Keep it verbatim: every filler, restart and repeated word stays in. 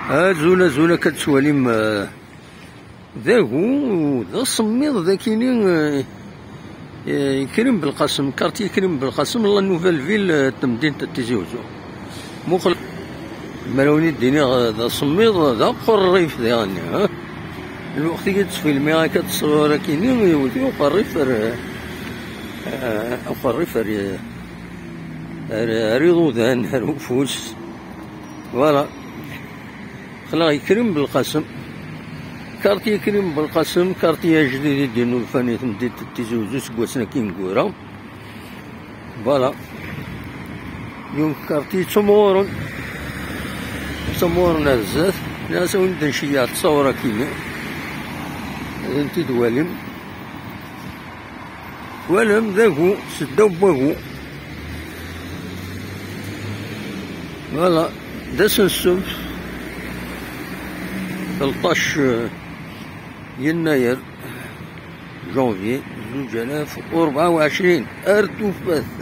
Azul, azul, akka d-tettwalim, eh, d agu, d asemmiḍ dagini, eh, eh, Krim Belqasem, quartier Krim Belqasem, la nouvelle ville, eh, n temdint n Tizi Uzzu. Muqel, ma d-iniɣ, eh, d asemmiḍ, d aqerrif diɣen, eh? Lweqt i d-ttfilmiɣ akka ttṣur akini, yewwet uqerrif ar, eh, uqerrif ar, ar, ar iḍudan, ar ufus. Voilà. Aql-aɣ i Krim Belqasem. Quartier Krim Belqasem, quartier ajdid i d-innulfan i temdint n Tizi Uzzu seg wassen akin gura. Voilà. Yiwen quartier ttumɣuren. Ttumɣuren ar zdat. Nniɣ-as a win d-nceyyeɛ ttṣawra kini. Ad tent-id-walim. Twalam d agu, seddaw n wagu. Voilà, d asensu. Tleṭṭac, eh, yennayer, janvier, zuǧ alaf u rebɛa u ɛecrin, ar tufat.